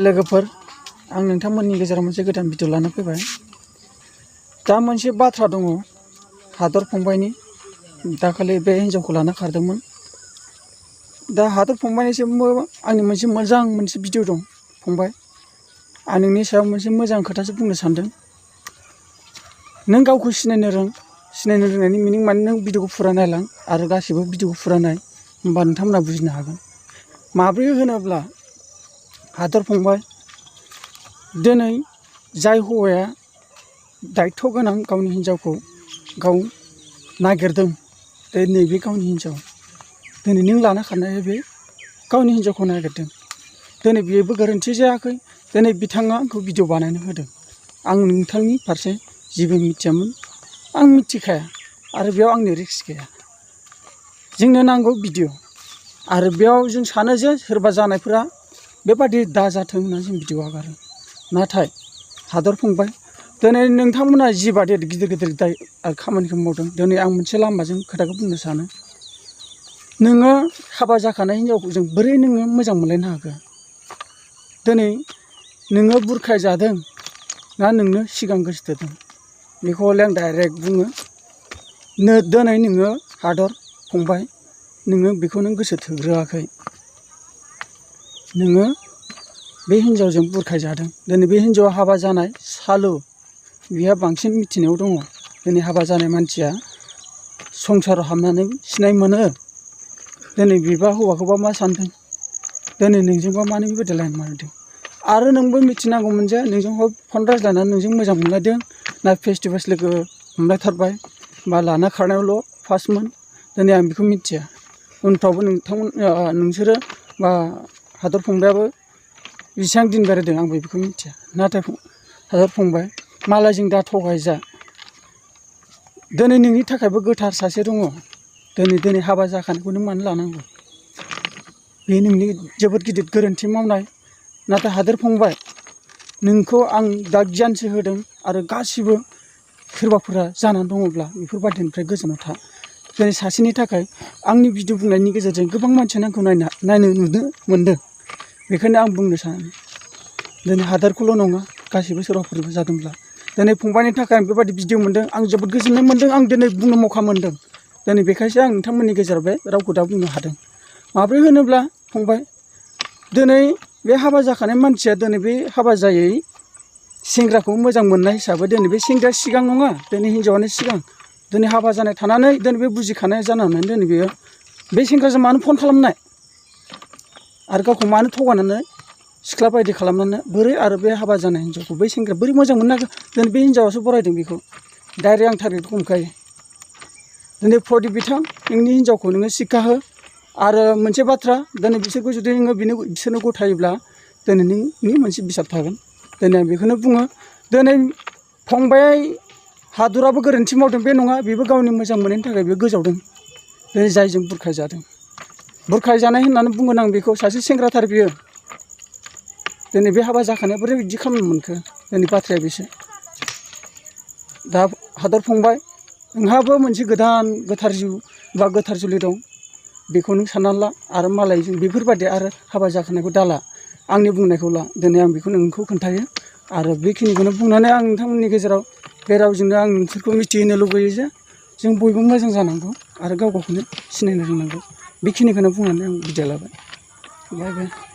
लोगोफोर आं नोंथांमोननि गेजेराव मोनसे गोदान भिडिअ लाना फैबाय। दा मोनसे बाथ्रा दङ हादर फंबायनि, दाखालि बे हिन्जावखौ लाना खारदोंमोन। दा हादर फंबायनिसिमबो आंनि मोनसे भिडिअ दं। फंबाय, आं नोंनि सायाव मोनसे मोजां खोथासो बुंनो सानदों। नों गावखौ सिनायनो रोंनायनि मिनिं माने नों भिडिअखौ फुरा नायलां आरो गासिबो भिडिअखौ फुरा नाय, होमबा नोंथांमोना बुजिनो हागोन। माब्रै होनोब्ला हादर फंबाय, दिनै जाय हौवाया दायथ' गोनां गावनि हिन्जावखौ गाव नागिरदों, नैबे गावनि हिन्जाव, दिनै नों लाना खारनाया बे गावनि हिन्जावखौ नागिरदों। दिनै बेबो गोरोन्थि जायाखै। दिनै बिथाङा आंखौ भिडिअ बानायनो होदों। आं नोंथांनि फारसे जेबो मिथियामोन, आं मिथिखाया, आरो बेयाव आंनि रिक्स गैया। जोंनो नांगौ भिडिअ, आरो बेयाव जों सानो जे सोरबा जानायफोरा बेबादि दाजाथों होननानै जों भिडिअ आगारो। नाथाय हादर फंबाय, दिनै नोंथांमोना जिबादि गिदिर दाय आरो खामानिखौ मावदों, दिनै आं मोनसे लामाजों खोथाखौ बुंनो सानो। नोङो हाबा जाखानाय हिन्जावखौ जों बोरै नोङो मोजां मोनलायनो हाखो? दिनै नोङो बुरखाय जादों ना नोंनो सिगां गोसो थोदों? बेखौ हले आं डाइरेक्ट बुङो। दिनै नोङो हादर फंबाय, नोङो बेखौ नों गोसो थोग्रोआखै। नोङो बे हिन्जावजों बुरखाय जादों। दिनै बे हिन्जावा हाबा जानाय सालु, बिहा बांसिन मिथिनायाव दङ। दिनै हाबा जानाय मानसिया संसाराव हाबनानै सिनाय मोनो। दिनै बिबा हौवाखौबा मा सानदों? दिनै नोंजोंबा मानो बेबायदि लाइन मारिदों? आरो नोंबो मिथिनांगौमोन जे नोंजों फन रायज्लायनानै नोंजों मोजां मोनलायदों ना फेस टु फेस लोगो हमलायथारबाय, बा लाना खारनायावल' फार्स्टमोन। दिनै आं बेखौ मिथिया। उनफ्रावबो नोंसोरो बा हादर फंबायाबो बेसेबां दिन बेरायदों आंबो बेखौ मिथिया। नाथाय हादर फंबाय, मालायजों दा थगायजा। दिनै नोंनि थाखायबो गोथार सासे दङ। दिनै हाबा जाखानायखौ नों मानो लानांगौ? बे नोंनि जोबोद गिदिर गोरोन्थि मावनाय। नाथाय हादर फंबाय, नोंखौ आं दा गियानसो होदों, आरो गासिबो सोरबाफोरा जानानै दङब्ला बेफोरबायदिनिफ्राय गोजानाव था। दिनै सासेनि थाखाय आंनि भिडिअ बुंनायनि गेजेरजों गोबां मानसियानो आंखौ नायनो नुनो मोनदों। बेखायनो आं बुंनो सानो, दिनै हादरखौल' नङा, गासिबो सोरबाफोरबो जादोंब्ला दिनै फंबायनि थाखाय आं बेबायदि भिडिअ मोन्दों। आं जोबोद गोजोननाय मोन्दों। आं दिनै बुंनो मौका मोन्दों। दिनै बेखायसो आं नोंथांमोननि गेजेराव बे रावखौ दा बुंनो हादों। माब्रै होनोब्ला फंबाय, दिनै बे हाबा जाखानाय मानसिया दिनै बे हाबा जायै सेंग्राखौ मोजां मोननाय हिसाबै दिनै बे सेंग्राया सिगां नङा, दिनै हिन्जावानो सिगां। दिनै हाबा जानाय थानानै दिनै बे बुजिखानाय जानानै दिनै बेयो बे सेंग्राजों मानो फन खालामनाय, आरो गावखौ मानो थगायनानै सिख्ला बायदि खालामनानै बोरै आरो बे हाबा जानाय हिन्जावखौ बै सेंग्राया बोरै मोजां मोननो हागौ? दिनै बे हिन्जावासो बरायदों बेखौ। डाइरेक्ट आं टारगेटखौ हमखायो। दिनै प्रदिप बिथां, नोंनि हिन्जावखौ नोङो सिक्का हो। आरो मोनसे बाथ्रा, दिनै बिसोरखौ जुदि नोङो बिसोरनो गथायोब्ला दिनै नोंनि मोनसे बिसाब थागोन। दिनै आं बेखौनो बुङो। दिनै फंबाय हादराबो गोरोन्थि मावदों बे नङा, बेबो गावनि मोजां मोननायनि थाखाय बे गोजावदों। दिनै जायजों बुरखाय जादों, बुरखाय जानाय होननानै बुंगोन आं बेखौ। सासे सेंग्राथार बियो। दिनै बे हाबा जाखानाया बोरै बिदि खालामनो मोनखो? दिनै बाथ्राया बेसो। दा हादर फंबाय, नोंहाबो मोनसे गोथार जिउ बा गोथार जुलि दं। बेखौ नों साननानै ला, आरो मालायजों बेफोरबायदि आरो हाबा जाखानायखौ दाला। आंनि बुंनायखौ ला। दिनै आं बेखौ नोंखौ खोन्थायो, आरो बेखिनिखौनो बुंनानै आं नोंथांमोननि गेजेराव बे रावजोंनो आं नोंसोरखौ मिथिहोनो लुबैयो जे जों बयबो मोजां जानांगौ, आरो गाव गावखौनो सिनायनो रोंनांगौ। बेखिनिखौनो बुंनानै आं बिदाय लाबाय। बाय बाय।